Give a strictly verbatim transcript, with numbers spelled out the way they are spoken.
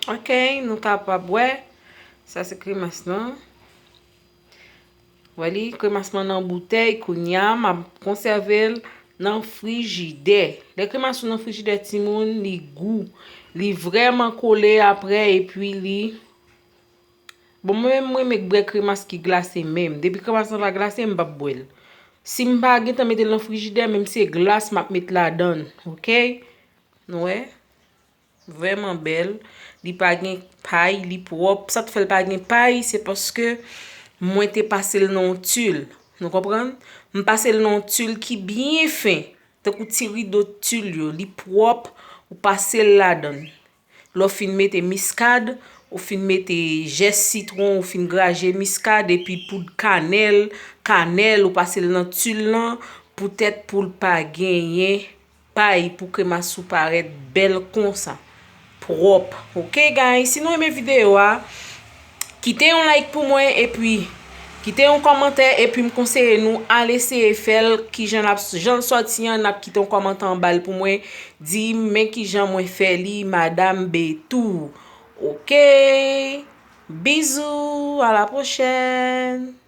Ok, nou kapab wè. Sa se kremas lan. Wè li, kremas lan nan boutèy, kounya m ap konsève l nan frijidè. Lè kremas ou nan frijidè, timoun, li gou. Li vrèman kole apre, epi li Bon, mwen menm, mwen renmen bwè kremas ki glase menm. Depi kremas lan pa glase, m p ap bwè l. Si m pa gentan mete l nan frijidè, menm se glas m ap met ladan l, ok? Nou wè? Vrèman bèl. Li pa gen pay, li pwòp. Sa k fè l pa gen pay, se paske mwen te pase l nan yon til. Nou konprann? M pase l nan yon til ki byen fen. Tankou ti rido til yo. Li pwòp, ou pase l ladan l. Lè w fin mete miskad, ou fin mete zès sitwon, ou fin graje miskad, epi poud kanèl, kanèl, ou pase l nan til lan, poutèt pou l pa genyen pay, pou kremas ou parèt bèl konsa, pwòp. Ok, guys, si nou renmen videyo a, kite yon like pou mwen, epi kite yon kòmantè, epi m konseye nou al eseye fè l, kijan l ap, jan l sòti an, n ap kite yon kòmantè anba l pou mwen, di m men kijan mwen fè li, Madam Betou. Ok? Bizou, à la prochaine!